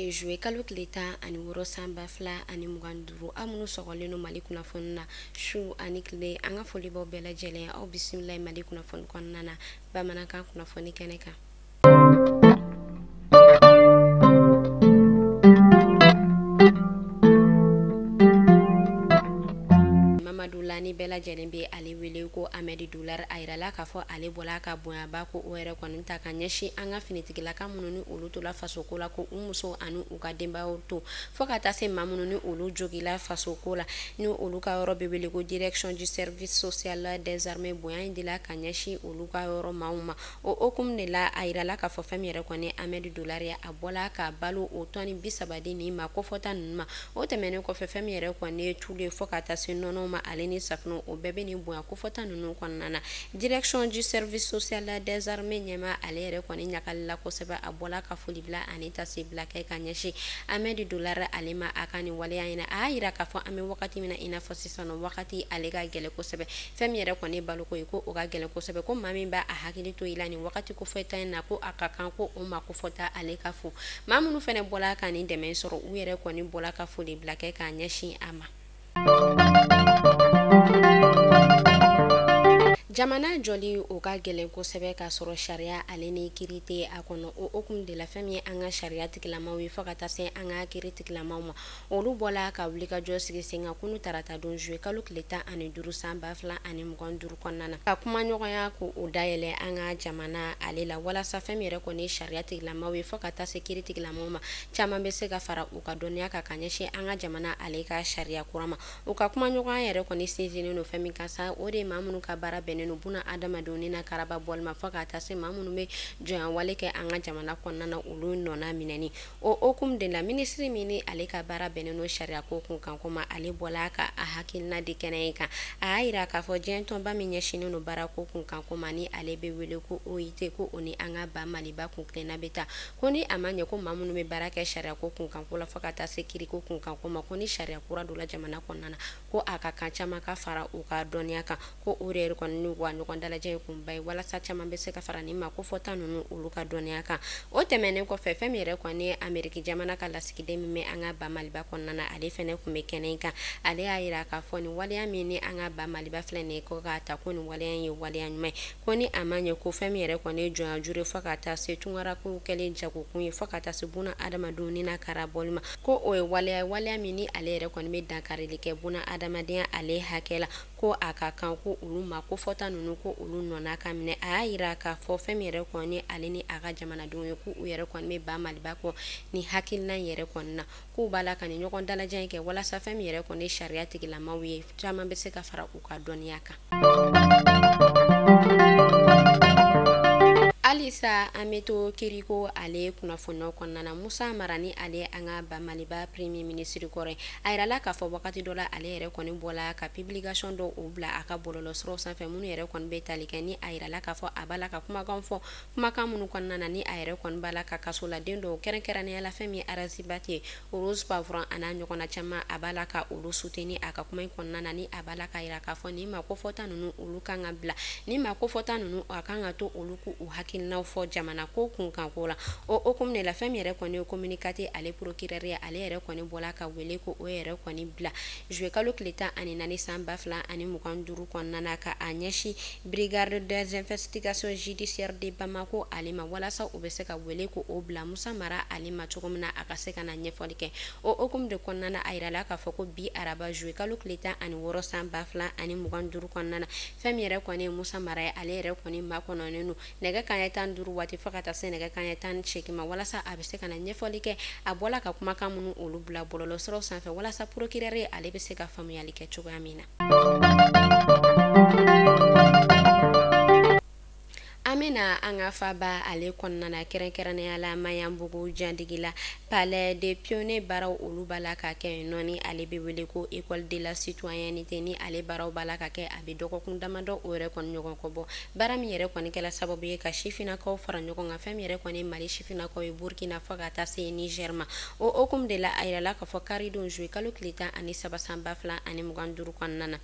Ye juillet kalo tile 16 san 2025. Aw minnu sɔgɔlen don Mali kunnafoni na su ani tile, an ka foli b'aw bɛɛ lajɛlen. Aw bisimila Mali kunnafoni kɔnɔna na bamanankan kunnafoni kɛnɛ kan. Mamadu Lani bɛɛ lajɛlen bɛ ale wele ko Amɛdi Dolari. A yirala k'a fɔ ale bɔla ka bonyaba ko o yɛrɛ kɔni ta ka ɲɛsin an ka finitigilaka minnu ni olu tola fasoko la, ko u muso ani u ka denbayaw to, fo ka taa se maa minnu ni olu jogila fasoko la, ni olu ka yɔrɔ bɛ wele ko direction du service social des armées. Bonya in dila ka ɲɛsin olu ka yɔrɔ maaw ma. O hukumu de la, a yirala k'a fɔ fɛn min yɛrɛ kɔni Amɛdi Dolari, a bɔla ka balo o tɔni 30 di nin ma kofɔta ninnu ma. O tɛmɛnen kɔfɛ, fɛn min yɛrɛ kɔni ye tulu ye, fo ka taa se nɔnɔw ma, ale ni safunɛ, o bɛɛ bɛ nin bonya kofɔta ninnu kɔnɔna na. Direction du service social des armées ɲɛmaa, ale yɛrɛ kɔni ɲagalila kosɛbɛ. A bɔla ka foli bila ani tasibila kɛ ka ɲɛsin Amɛdi Dolari ale ma a ka nin waleya in na. A y'a yira k'a fɔ an bɛ wagati min na, i n'a fɔ sisan nɔ, wagati ale ka gɛlɛn kosɛbɛ. Fɛn min yɛrɛ kɔni baloko ye, ko o ka gɛlɛn kosɛbɛ, ko maa min b'a a hakili to i la nin wagati kofɔta in na, ko a ka kan ko o ma kofɔta ale ka fo. Maa minnu fɛnɛ bɔla ka nin dɛmɛ sɔrɔ, u yɛrɛ kɔni bɔla ka foli bila kɛ k'a ɲɛsin a ma. Jamana jɔli o ka gɛlɛn kosɛbɛ k'a sɔrɔ sariya ale ni kiiri tɛ a kɔnɔ. O hukumu de la, fɛn min ye an ka sariya tigilamaw ye, fo ka taa se an ka kiiri tigilamaw ma, olu bɔla ka wulikajɔ sigi sen kan kunu tarata don juillet kalo tile 15 san 2025 kɔnɔna na, ka kuma ɲɔgɔnya ko o dayɛlɛ an ka jamana ale la, walasa fɛn min yɛrɛ kɔni ye sariya tigilamaw ye, fo ka taa se kiiri tigilamaw ma, caman bɛ se ka fara u ka dɔnniya kan ka ɲɛsin an ka jamana ale ka sariya kura ma. U ka kuma ɲɔgɔnya yɛrɛ kɔni sinsinnen don fɛn min kan sa, o de ye maa minnu ka baara bɛnnen don buna adamadenw ni na karaba bɔli ma, fo ka taa se maa minnu bɛ jɔnya wale kɛ an ka jamana kɔnɔna na, olu nɔna minɛni. O hukumu de la, minisiri min ni ale ka baara bɛnnen don sariya ko kun kan ko ma, ale bɔla ka a hakilina di kɛnɛ in kan. A y'a yira k'a fɔ diɲɛ tɔnba min ɲɛsinnen don baara ko kun kan ko ma, ni ale bɛ wele ko OIT, ko o ni an ka ba Maliba kun tilenna bɛ taa, ko ni a ma ɲɛ ko maa minnu bɛ baara kɛ sariya ko kun kan ko la, fo ka taa se kiiri ko kun kan ko ma, ko ni sariya kura donna jamana kɔnɔna na, ko a ka kan caman ka fara u ka dɔnniya kan, ko o de yɛrɛ kɔni ni wa ɲɔgɔn dalajɛ in kunba ye, walasa caman bɛ se ka fara nin ma ko fɔta ninnu olu ka dɔnniya kan. O tɛmɛnen kɔfɛ, fɛn min yɛrɛ kɔni ye Ameriki jamana ka lasigiden min bɛ an ka ba Maliba kɔnɔna na, ale fɛnɛ tun bɛ kɛnɛ in kan. Ale y'a yira k'a fɔ nin waleya min ni an ka ba Maliba filɛ nin ye ko k'a ta, ko nin waleya in ye waleya ɲuman ye, ko ni a ma ɲɛ ko fɛn min yɛrɛ kɔni ye jɔnya juru ye, fo ka taa se tunkarako kɛlen jagokun ye, fo ka taa se buna adamadenw ni na kara bɔli ma, ko o ye waleya ye, waleya min ni ale yɛrɛ kɔni bɛ dankarili kɛ buna adamadenya ale hakɛ la, ko a ka kan ko olu ma ko fɔta ninnu ko olu nɔna ka minɛ. A y'a yira k'a fɔ fɛn min yɛrɛ kɔni ale ni a ka jamanadenw ye, k'u yɛrɛ kɔni bɛ ba Maliba kɔ ni hakilina yɛrɛ kɔni na, k'u b'a la ka nin ɲɔgɔn dalajɛ in kɛ walasa fɛn min yɛrɛ kɔni sariya tigilamaw ye, caman bɛ se ka fara u ka dɔnniya kan. Halisa an bɛ to kiriko ale kunnafoniyaw kɔnɔna na. Musa Mara ni ale an ka ba Maliba premier ministre kɔrɔ ye, a yirala k'a fɔ wagati dɔ la ale yɛrɛ kɔni bɔla ka publication dɔ o bila a ka bɔlɔlɔsiraw sanfɛ, minnu yɛrɛ kɔni bɛ tali kɛ, ni a yirala k'a fɔ a b'a la ka kumakan fɔ, kumakan minnu kɔnɔna na ni a yɛrɛ kɔni b'a la ka kasoladen dɔw, kɛrɛnkɛrɛnnenya la fɛn min ye Ras Bath ye, Rose Poivron a n'a ɲɔgɔnna caman, a b'a la ka olu soutenir a ka kuma in kɔnɔna na, ni a b'a la ka yira k'a fɔ nin ma kofɔta ninnu olu kan ka bila, nin ma kofɔta ninnu a kan ka to olu k'u hakilinaw fɔ jamana ko kun kan ko la. O hukumu de la, fɛn min yɛrɛ kɔni ye communiqué ale procureur ye, ale yɛrɛ kɔni bɔla ka wele ko o yɛrɛ kɔni bila juillet kalo tile 14 san 2025 kɔnɔna na, ka a ɲɛsin brigade des investigations judiciaires de Bamako ale ma, walasa u bɛ se ka wele ko o bila Musa Mara ale ma cogo min na, a ka se ka na ɲɛfɔli kɛ. O hukumu de kɔnɔna na, a yirala k'a fɔ ko bi araba juillet kalo tile 16 san 2025 kɔnɔna na, fɛn min yɛrɛ kɔni ye Musa Mara ye, ale yɛrɛ kɔni makɔnɔnen don nɛgɛ kanɲɛ 15 waati fo ka taa se nɛgɛ kanɲɛ 18 ma, walasa a bɛ se ka na ɲɛfɔli kɛ a bɔla ka kumakan minnu olu bila bɔlɔlɔsiraw sanfɛ, walasa procureur ale bɛ se ka faamuyali kɛ cogoya min na. An bɛna an ka faba ale kɔnɔna na, kɛrɛnkɛrɛnnenya la Maɲanbugu jandigi la, palais des pionniers baaraw olu b'a la ka kɛ yen nɔ, ni ale bɛ wele ko école de la citoyenneté, ni ale baaraw b'a la ka kɛ a bɛ dɔgɔkun damadɔ o yɛrɛ kɔni ɲɔgɔn kɔ bɔ. Baara min yɛrɛ kɔni kɛla sababu ye ka sifinnakaw fara ɲɔgɔn kan, fɛn min yɛrɛ kɔni Mali sifinnakaw ye Burkina fo ka taa se Niger ma. O hukumu de la, a yirala k'a fɔ karidon juillet kalo tile 13 san 2025 kɔnɔna na,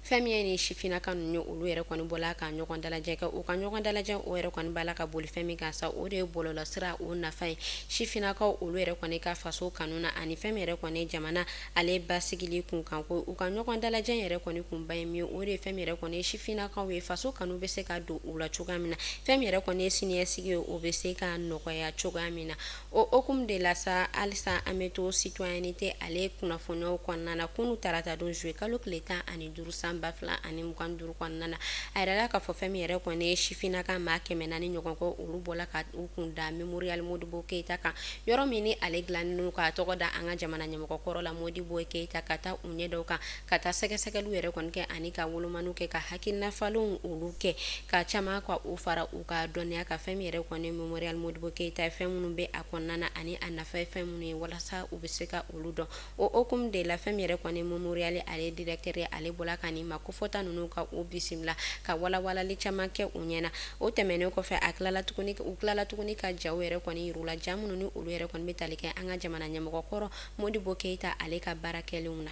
Fɛn min ye ni sifinnaka ninnu ye, olu yɛrɛ kɔni bɔla ka ɲɔgɔn dalajɛ kɛ. U ka ɲɔgɔn dalajɛ o yɛrɛ kɔni b'a la ka boli fɛn min kan sa, o de ye bɔlɔlɔsira o nafa ye sifinnakaw olu yɛrɛ kɔni ka faso kanu na, ani fɛn min yɛrɛ kɔni jamana ale basigili kun kan. Ko u ka ɲɔgɔn dalajɛ yɛrɛ kɔni kunba ye min ye, o de ye fɛn min yɛrɛ kɔni ye sifinnakaw ye faso kanu bɛ se ka don u la cogoya min na, fɛn min yɛrɛ kɔni ye siniɲɛsigi ye o bɛ se ka nɔgɔya cogoya min na. O hokumu de la sa, halisa an bɛ to citoyenneté ale kunnafoniyaw kɔnɔna na. Kunu tarata don juillet kalo tile 15 san 2025 kɔnɔna na, a yirala k'a fɔ fɛn min yɛrɛ kɔni ye sifinnaka maa 400 ɲɔgɔn kɔ, olu bɔla ka u kun da Mémorial Modibo Keïta kan, yɔrɔ min ni ale dilannen don k'a tɔgɔ da an ka jamana ɲɛmɔgɔ kɔrɔ la Modibo Keïta, ka taa u ɲɛ da o kan, ka taa sɛgɛsɛgɛliw yɛrɛ kɔni kɛ ani ka wolomaniw kɛ, ka hakilina falenw olu kɛ, ka caman ka u fara u ka dɔnniya kan fɛn min yɛrɛ kɔni Mémorial Modibo Keïta ye, fɛn minnu bɛ a kɔnɔna na ani a nafa ye fɛn minnu ye, walasa u bɛ se ka olu dɔn. O hokumu de la, fɛn min yɛrɛ kɔni Mémorial ale directeur ye, ale bɔla ka nin ma kofɔta ninnu ka u bisimila, ka walawalali caman kɛ u ɲɛna. O tɛmɛnen kɔfɛ, a tilala tuguni, u tilala tuguni ka jaw yɛrɛ kɔni yir'u la, ja minnu ni olu yɛrɛ kɔni bɛ tali kɛ an ka jamana ɲɛmɔgɔ kɔrɔ Modibo Keïta ale ka baara kɛlenw na.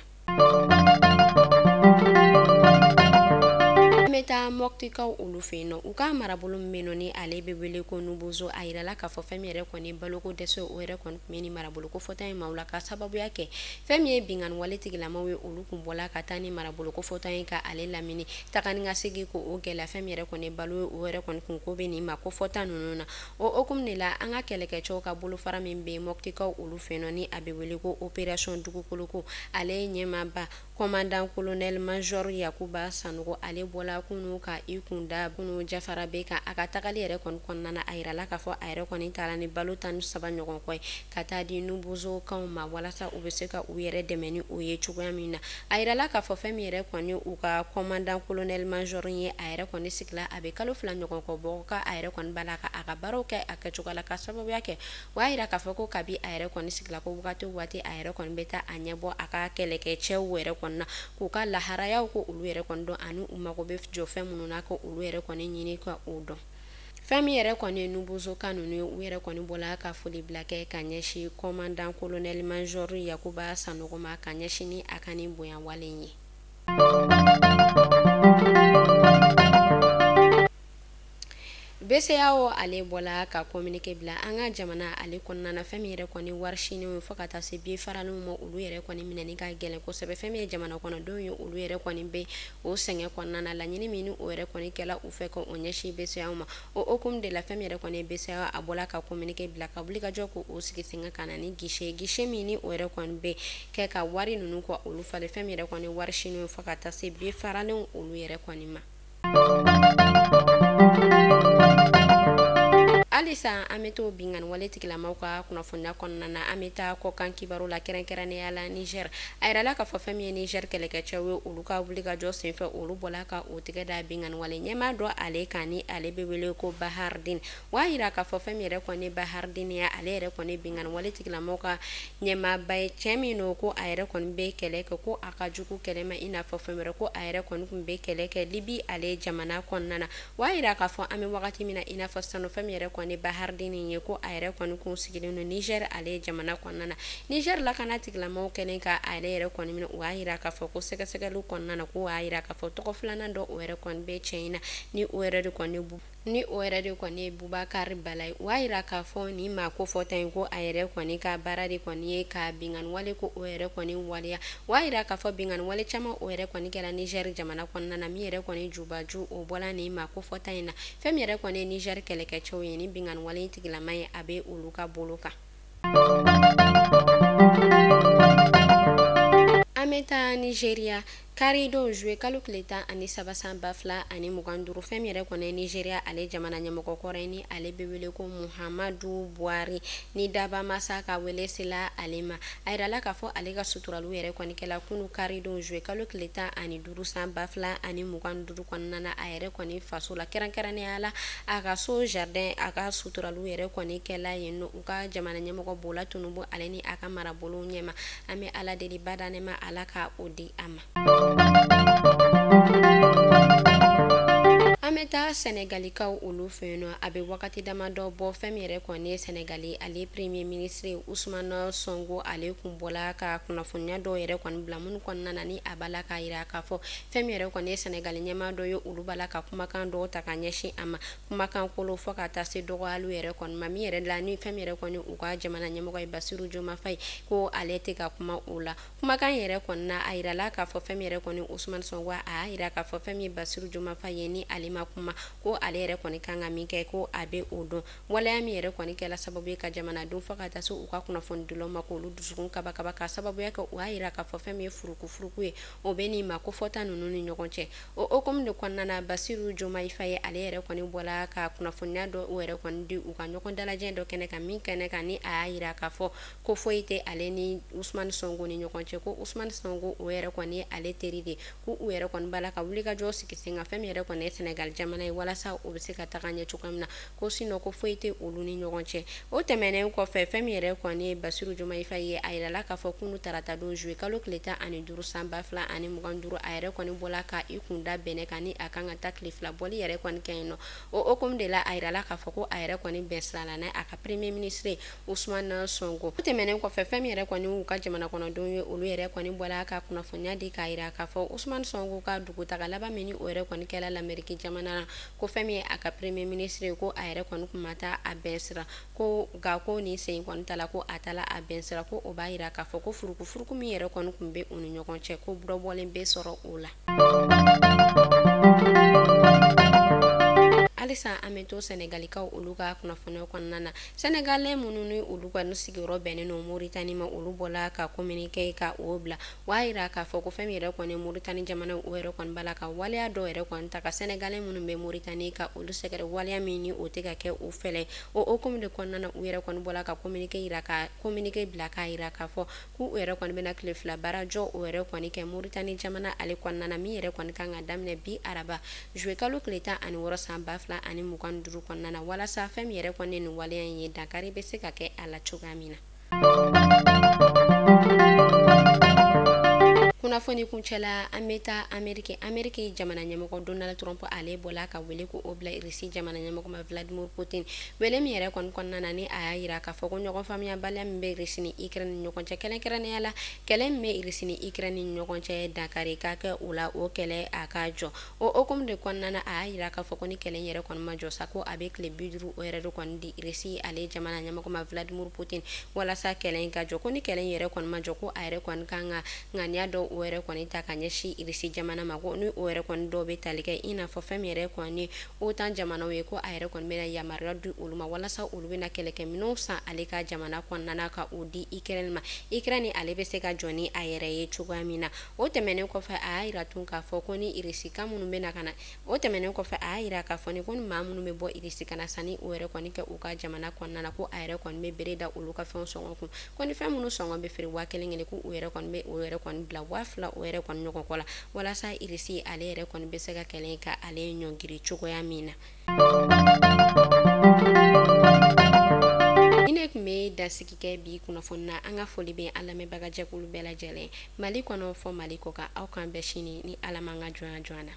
An bɛ taa Mɔptikaw olu fɛ yen nɔ, u ka marabolo min bɛ yen nɔ ni ale bɛ wele ko Nubozo, a yirala k'a fɔ fɛn min yɛrɛ kɔni baloko dɛsɛ o yɛrɛ kɔni tun bɛ nin marabolo kofɔta in maaw la, ka sababuya kɛ fɛn min ye binkanni wale tigilamaw ye, olu kun bɔla ka taa ni marabolo kofɔta in ka ale lamini taga ni ka segin ko o gɛlɛya. Fɛn min yɛrɛ kɔni balo ye o yɛrɛ kɔni kun ko bɛ nin ma kofɔta ninnu na. O hokumu de la, an ka kɛlɛkɛcɛw ka bolofara min bɛ yen Mɔptikaw olu fɛ yen nɔ ni a bɛ wele ko opération dugukoloko, ale ye ɲɛmaaba commandant colonel major Yakuba Sanogo, ale bɔla kunu ka i kun da kunu Jafara bɛ kan. A ka tagali yɛrɛ kɔni kɔnɔna na, a yirala k'a fɔ a yɛrɛ kɔni taara ni balo 13 ɲɔgɔn kɔ ye ka taa di Nubozokaw ma, walasa u bɛ se ka u yɛrɛ dɛmɛ ni o ye cogoya min na. A yirala k'a fɔ fɛn min yɛrɛ kɔni u ka commandant colonel major ye, a yɛrɛ kɔni sigila a bɛ kalo 2 ɲɔgɔn kɔ bɔ, ka a yɛrɛ kɔni b'a la ka a ka baaraw kɛ a kɛcogo la, ka sababuya kɛ o y'a yira k'a fɔ ko kabi a yɛrɛ kɔni sigila ko wagati o waati a yɛrɛ kɔni bɛ taa a ɲɛbɔ a ka kɛlɛkɛcɛw yɛrɛ kɔni na, k'u ka laharayaw ko olu yɛrɛ kɔni dɔn, ani u mago bɛ jɔ fɛn minnu na ko olu yɛrɛ kɔni ɲini ka o dɔn. Fɛn min yɛrɛ kɔni ye Nubozoka ninnu ye, u yɛrɛ kɔni bɔla ka foli bila kɛ ka ɲɛsin commandant colonel major Yakuba Sanogo ma, ka ɲɛsin ni a ka nin bonya wale ye. BCEAO ale bɔla ka communiqué bila an ka jamana ale kɔnɔna na, fɛn min yɛrɛ kɔni wari siniw fo ka taa se bi faralenw ma, olu yɛrɛ kɔni minɛni ka gɛlɛn kosɛbɛ. Fɛn min ye jamana kɔnɔdenw ye, olu yɛrɛ kɔni bɛ o sɛgɛn kɔnɔna na. Laɲini min ni o yɛrɛ kɔni kɛla u fɛ ka o ɲɛsin BCEAO ma, o hokumu de la fɛn min yɛrɛ kɔni BCEAO a bɔla ka communiqué bila ka wuli ka jɔ ko o sigi sen kan ka na ni guichet min ni o yɛrɛ kɔni bɛ kɛ ka wari ninnu kɔ olu falen, fɛn min yɛrɛ kɔni wari siniw fo ka taa se bi faralenw olu yɛrɛ kɔni ma. Halisa an bɛ to binkanni wale tigilamaw ka kunnafoniya kɔnɔna na, an bɛ taa kɔkan kibaru la, kɛrɛnkɛrɛnnenya la Niger. A yirala k'a fɔ fɛn min ye Niger kɛlɛkɛcɛw ye, olu ka wulikajɔ senfɛ olu bɔla ka o tigɛ da binkanni wale ɲɛmaa dɔ ale kan ni ale bɛ wele ko Bahardin. O y'a yira k'a fɔ fɛn min yɛrɛ kɔni Bahardin ye, ale yɛrɛ kɔni binkanni wale tigilamaw ka ɲɛmaaba ye, cɛ min don ko a yɛrɛ kɔni bɛ kɛlɛ kɛ, ko a ka jugu kɛlɛ ma i n'a fɔ fɛn wɛrɛ, ko a yɛrɛ kɔni tun bɛ kɛlɛ kɛ Libi ale jamana kɔnɔna na. O y'a yira k'a fɔ an bɛ wagati min na i n'a fɔ sisan, fɛn min yɛrɛ kɔni Bahardin ye, ko a yɛrɛ kɔni kun sigilen don Niger ale jamana kɔnɔna na. Niger lakana tigilamaw kɛlen ka ale yɛrɛ kɔni minɛ, o y'a yira k'a fɔ ko sɛgɛsɛgɛliw kɔnɔna na, ko y'a yira k'a fɔ tɔgɔ filanan dɔ o yɛrɛ kɔni bɛ cɛ in na, ni o yɛrɛ de kɔni ni o yɛrɛ de kɔni ye Bubakari Bala ye. O y'a yira k'a fɔ nin maa kofɔta in ko a yɛrɛ kɔni ka baara de kɔni ye ka binkanni wale ko o yɛrɛ kɔni waleya. O y'a yira k'a fɔ binkanni wale caman o yɛrɛ kɔni kɛra Niger jamana kɔnɔna na, min yɛrɛ kɔni jubaju o bɔla nin maa kofɔta in na. Fɛn min yɛrɛ kɔni ye Niger kɛlɛkɛcɛw ye, ni binkanni wale tigilama ye, a bɛ olu ka bolo kan. An bɛ taa Nigeria. Kari don juillet kalo tile 13 san 2025, fɛn min yɛrɛ kɔni Nigeria ale jamana ɲɛmɔgɔ kɔrɔ ni ale bɛ wele ko Muhammadu Buhari, ni daba masa ka wele sela ale ma, a yirala k'a fɔ ale ka suturaliw yɛrɛ kɔni kɛla kunu kari don juillet kalo tile 15 san 2025 kɔnɔna na, a yɛrɛ kɔni faso la, kɛrɛnkɛrɛnnenya la a ka so jardin, a ka suturaliw yɛrɛ kɔni kɛla yen nɔ, u ka jamana ɲɛmɔgɔ Bola Tinubu ale ni a ka marabolow ɲɛma. An bɛ Ala deli bada ne ma, Ala ka o di a ma. An bɛ taa taa Senegalikaw olu fɛ yen nɔ, a bɛ wagati damadɔ bɔ, fɛn min yɛrɛ kɔni ye Senegali ale premier ministre Ousmane Sonko, ale kun bɔla ka kunnafoniya dɔw yɛrɛ kɔni bila minnu kɔnɔna na ni a b'a la k'a yira k'a fɔ fɛn min yɛrɛ kɔni ye Senegali ɲɛmaa dɔ ye, olu b'a la ka kumakan dɔw ta ka ɲɛsin a ma, kumakan kolo fɔ ka taa se dɔgɔyaliw yɛrɛ kɔni ma, min yɛrɛ la ni fɛn min yɛrɛ kɔni u ka jamana ɲɛmɔgɔ ye Bassirou Diomaye Faye, ko ale tɛ ka kuma o la. Kumakan yɛrɛ kɔni na, a yirala k'a fɔ fɛn min yɛrɛ kɔni Ousmane Sonko, a y'a yira k'a fɔ fɛn min ye Bassirou Diomaye Faye ye, ni ale ma kuma, ko ale yɛrɛ kɔni kan ka min kɛ, ko a bɛ o dɔn. Waleya min yɛrɛ kɔni kɛla sababu ye ka jamanadenw fɔ ka taa se u ka kunnafonidilaw ma, k'olu dusukun kabakaba ka sababuya kɛ u y'a yira k'a fɔ fɛn min ye furukufuruku ye, o bɛ nin ma ko fɔta ninnu ni ɲɔgɔn cɛ. O hukumu de kɔnɔna na, Bassirou Diomaye Faye ale yɛrɛ kɔni bɔla ka kunnafoniya dɔ o yɛrɛ kɔni di u ka ɲɔgɔn dalajɛ dɔ kɛnɛ kan, min kɛnɛ kan ni a y'a yira k'a fɔ ko foyi tɛ ale ni Ousmane Sonko ni ɲɔgɔn cɛ, ko Ousmane Sonko o yɛrɛ kɔni ye ale teri de, ko u yɛrɛ kɔni b'a la ka wulikajɔ sigi sen kan fɛn min yɛrɛ kɔni ye Senegal jamana ye, walasa o bɛ se ka taga ɲɛ cogoya min na, ko sinon ko foyi tɛ olu ni ɲɔgɔn cɛ. O tɛmɛnen kɔfɛ, fɛn min yɛrɛ kɔni ye Bassirou Diomaye Faye ye, a yirala k'a fɔ kunu tarata don juillet kalo tile 15 san 2025, a yɛrɛ kɔni bɔla ka i kun da Bɛnɛ kan ni a kan ka taa tile fila bɔli yɛrɛ kɔni kɛ yen nɔ. O hukumu de la, a yirala k'a fɔ ko a yɛrɛ kɔni bɛn sira la n'a ka premier ministre Ousmane Sonko. O tɛmɛnen kɔfɛ, fɛn min yɛrɛ kɔni y'u ka jamana kɔnɔdenw ye, olu yɛrɛ kɔni bɔla ka kunnafoniya di k'a yira k'a fɔ Ousmane Sonko ka dugutaga laban min ni o yɛrɛ kɔni kɛla l'Amérique jamana na, ko fɛn min ye a ka premier ministre, ko a yɛrɛ kɔni kun ma taa a bɛn sira, ko nka ko nin sen kɔni ta la, ko a taala a bɛn sira, ko o b'a yira k'a fɔ ko furukufuruku min yɛrɛ kɔni kun bɛ u ni ɲɔgɔn cɛ, ko dɔ bɔlen bɛ sɔrɔ o la. Halisa an bɛ to Senegalikaw olu ka kunnafoniyaw kɔnɔna na. Senegalais minnu ni olu ka sigiyɔrɔ bɛnnen don Moritani ma, olu bɔla ka communiqué ka o bila, o y'a yira k'a fɔ ko fɛn min yɛrɛ kɔni Moritani jamana o yɛrɛ kɔni b'a la ka waleya dɔw yɛrɛ kɔni ta ka Senegalais minnu bɛ Moritani ka olu sɛgɛrɛ, waleya min ni o tɛ ka kɛ o fɛlɛ. O hukumu de kɔnɔna na, u yɛrɛ kɔni bɔla ka communiqué yira ka communiqué bila k'a yira k'a fɔ k'u yɛrɛ kɔni bɛna tile fila baara jɔ o yɛrɛ kɔni kɛ Moritani jamana ale kɔnɔna na, min yɛrɛ kɔni kan ka daminɛ bi araba juillet kalo tile 16 san 2025 kɔnɔna na, walasa fɛn min yɛrɛ kɔni nin waleya in ye, dankari bɛ se ka kɛ a la cogoya min na. Kunnafoni kuncɛla, an bɛ taa Ameriki. Ameriki jamana ɲɛmɔgɔ Donald Trump ale bɔla ka wele ko o bila Irisi jamana ɲɛmɔgɔ ma Vladimir Putin, wele min yɛrɛ kɔni kɔnɔna na ni a y'a yira k'a fɔ ko ɲɔgɔn faamuyabaliya min bɛ Irisi ni Ukraine ni ɲɔgɔn cɛ, kɛrɛnkɛrɛnnenya la kɛlɛ min bɛ Irisi ni Ukraine ni ɲɔgɔn cɛ, dankari ka kɛ o la, o kɛlɛ a ka jɔ. O hukumu de kɔnɔna na, a y'a yira k'a fɔ ko ni kɛlɛ in yɛrɛ kɔni ma jɔ sa, ko a bɛ tile 50 o yɛrɛ de kɔni di Irisi ale jamana ɲɛmɔgɔ ma Vladimir Putin walasa kɛlɛ in ka jɔ. Ko ni kɛlɛ in yɛrɛ kɔni ma jɔ, ko a yɛrɛ kɔni kan ka ŋaniya dɔw o yɛrɛ kɔni ta ka ɲɛsin Irisi jamana ma, ko ni o yɛrɛ kɔni dɔw bɛ tali kɛ i n'a fɔ fɛn min yɛrɛ kɔni OTAN jamanaw ye, ko a yɛrɛ kɔni bɛna yamaruya di olu ma walasa olu bɛna kɛlɛkɛminɛnw san ale ka jamana kɔnɔna na ka o di Ukraine ma, Ukraine ale bɛ se ka jɔ ni a yɛrɛ ye cogoya min na. O tɛmɛnen kɔfɛ, a y'a yira tun k'a fɔ ko ni Irisi kan minnu bɛna ka na, o tɛmɛnen kɔfɛ a y'a yira k'a fɔ ni ko ni maa minnu bɛ bɔ Irisi ka na sanni o yɛrɛ kɔni kɛ u ka jamana kɔnɔna na, ko a yɛrɛ kɔni bɛ bere da olu ka fɛnw sɔngɔ kun, ko ni fɛn minnu sɔngɔ bɛ feere 1000 kelen, ko u yɛrɛ kɔni bɛ o yɛrɛ kɔni bila 2000 o yɛrɛ kɔni ɲɔgɔn kɔ la, walasa Irisi ale yɛrɛ kɔni bɛ se ka kɛlɛ ka ale ɲɔngiri cogoya min na. Ni ne tun bɛ dasigi kɛ bi kunnafoni na, an ka foli bɛ an lamɛnbaga jɛkulu bɛɛ lajɛlen Mali kɔnɔ fɔ Mali kɔ kan, aw kan bɛɛ sini ni Ala m'an ka jɔnya jɔ an na.